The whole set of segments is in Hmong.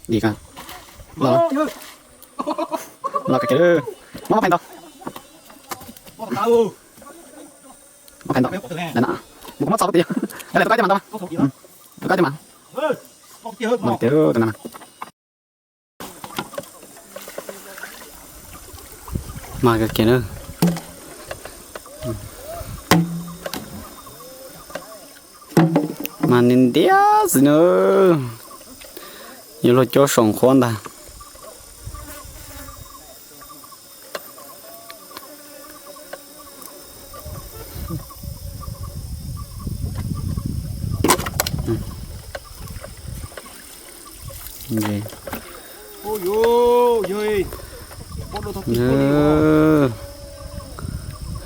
Di ka. Los, los ka ke. Muab pais ntau. Muab pais ntau. Mus muab txo pub ti. Tus koj coj mas ntau. Tus koj coj mas. Tus na. Mas ka ke na. Mas ntiab ntiab xwb na. Yuav luag cuab saum qhuav ntag.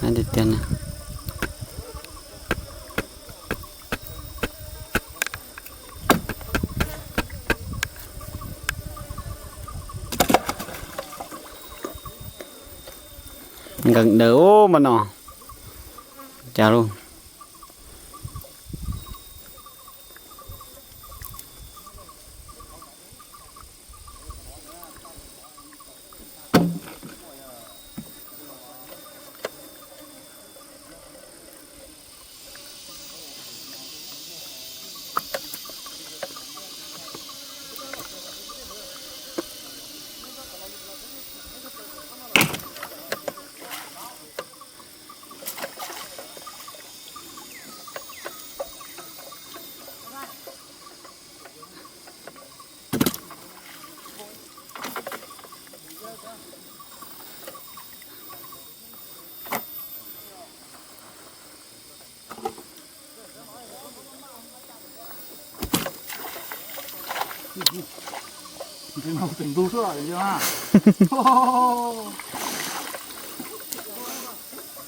Hais tiag tiag na. Nkees daws ub mas no. Cas lauj.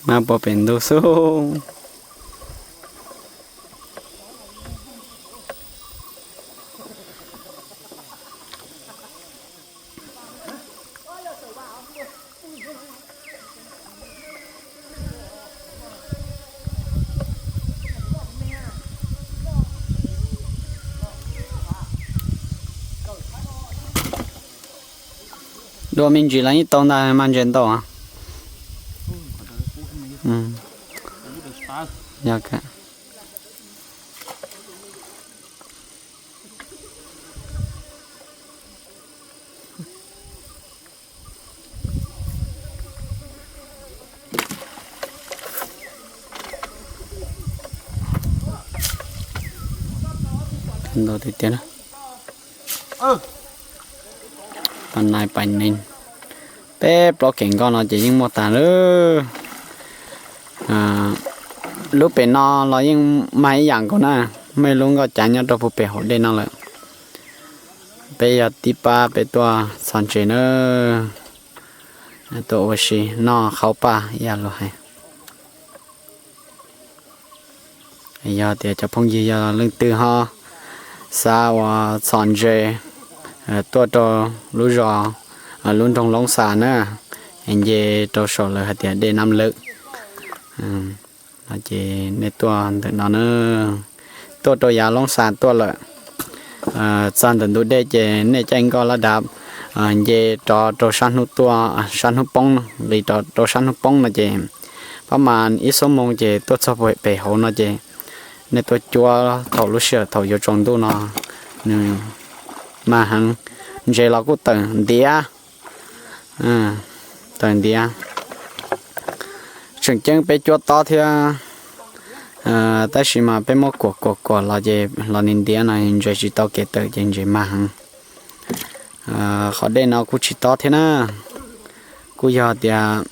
Mas puas pem ntug xwb. Dua me ntsis los yeej tau ntag, mas ntses ntau. Yog ka. Ntau tiag tiag na. Pais nais pais nees, peb plaub kev nkoj no ces yeej muaj tag lawm. Lub pem no los yeej mag ib yam nkaus na, muaj ib lub nkoj cav nyob rau puag pem hauv dej no lawm. Peb yog tib pab peb tuaj txhos ntses na, tuaj ua si noj qhaub paj ib yam luag hais. Yog tias cov phooj ywg yog leej twg ho xav ua txhos ntses tuaj rau lub zos, lub nroog Loob Xas na, nce rau saum lawv hais tias dej Nab Lawm no ces nej tuaj ntawm no na, tuaj rau yav Loob Xas tuaj lawm, txog ntawm ntug dej ces nej caij nkoj laj dav nce rov rau sab hnub tuaj, sab hnub poob, nqis rov rau sab hnub poob no ces pab mas ib xuab moos ces tuaj txog pem hauv no ces nej tuaj cuab thaum lub sij hawm thaum yuav tsaus ntuj no nws mag heev, ntses los kuj tawm ntiav, tawm ntiav. Tseem ceeb peb cuab tob thiab, tab sis mas peb muab kuam kuam kuam los ces los nws ntiav no ntses tsis tau kev tawm ces ntses mag heev. Qhov dej no kuj tsis tob thiab na, kuj yog tias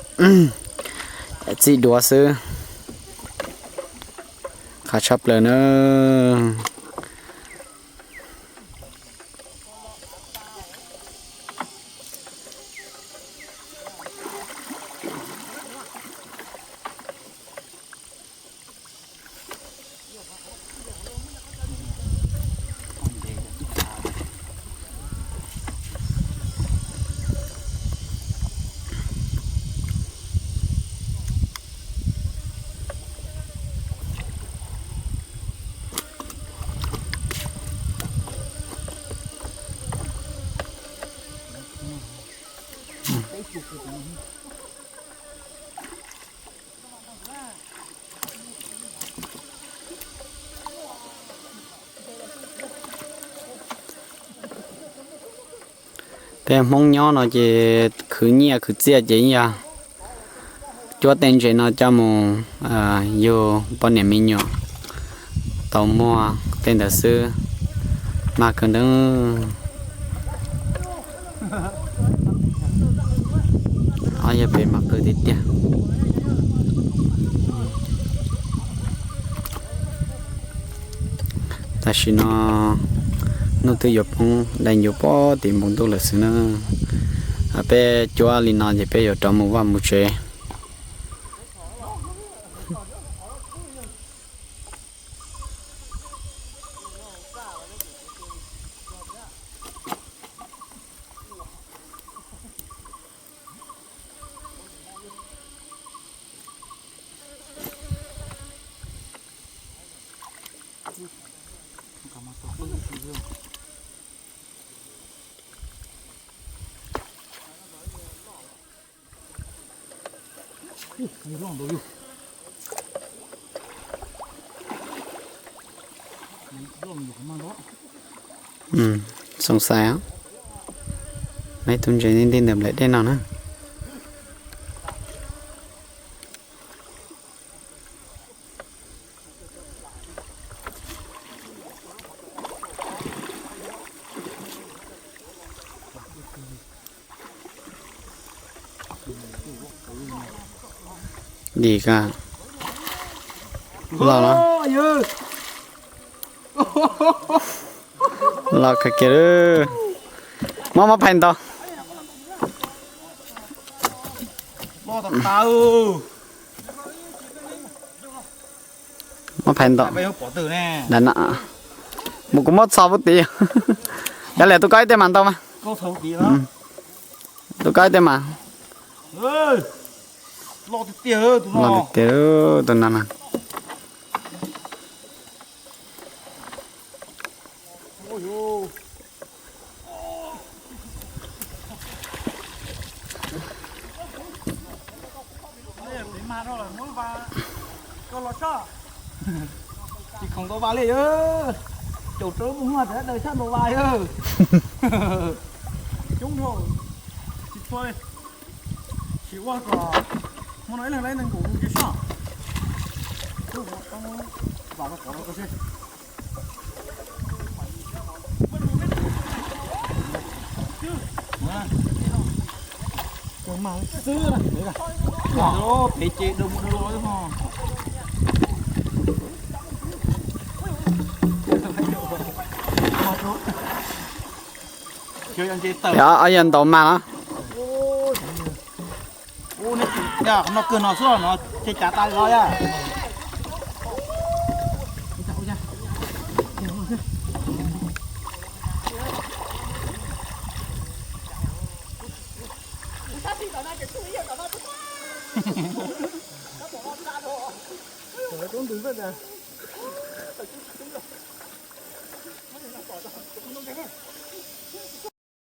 txij duav xwb. Qab tshaj plaws na. Peb Hmoob nyob no ces khwv nyiaj khwv txiaj ces yog cuab tej ntses no coj mus yug poj niam me nyuam tau muag tej ntawd xwb. Mas kawg ntev. Ob yog pem mas qw tiag tiag. Tam sim no hnub twb yuav poob, dai ncuav pob tim npoo ntuj lawm xwb na. Peb cuab li no ces peb yuav rov mus vaj mus tsev. Xoo xais, ib tug ntses ntij ntawm nplaim dej no na. Dim ka, los los, los kawg kiag. Muab, muab phais ntaus. Muab phais ntaus. Mus kuv muab txog pub tid. Yog li tus koj ib teg mas ntaus mas. Tus koj ib teg mas. Los tiag tiag tus no na. Tsis khoom ntaus vas li yog, caum rawv mus haj tseem daws sab ntaus vas yog. Coob dhau, tsis txhua li. Tsis ua kom hmo no ib leeg laib nees nkaum lub tsis soj. Vam rau qhov no koj seb. Kawg mas xwb na, pem ces dawm mus dawm los ho. Ob yog ntaus mas los. Ub, no kawg no xwb no, ces cav tas li los yog.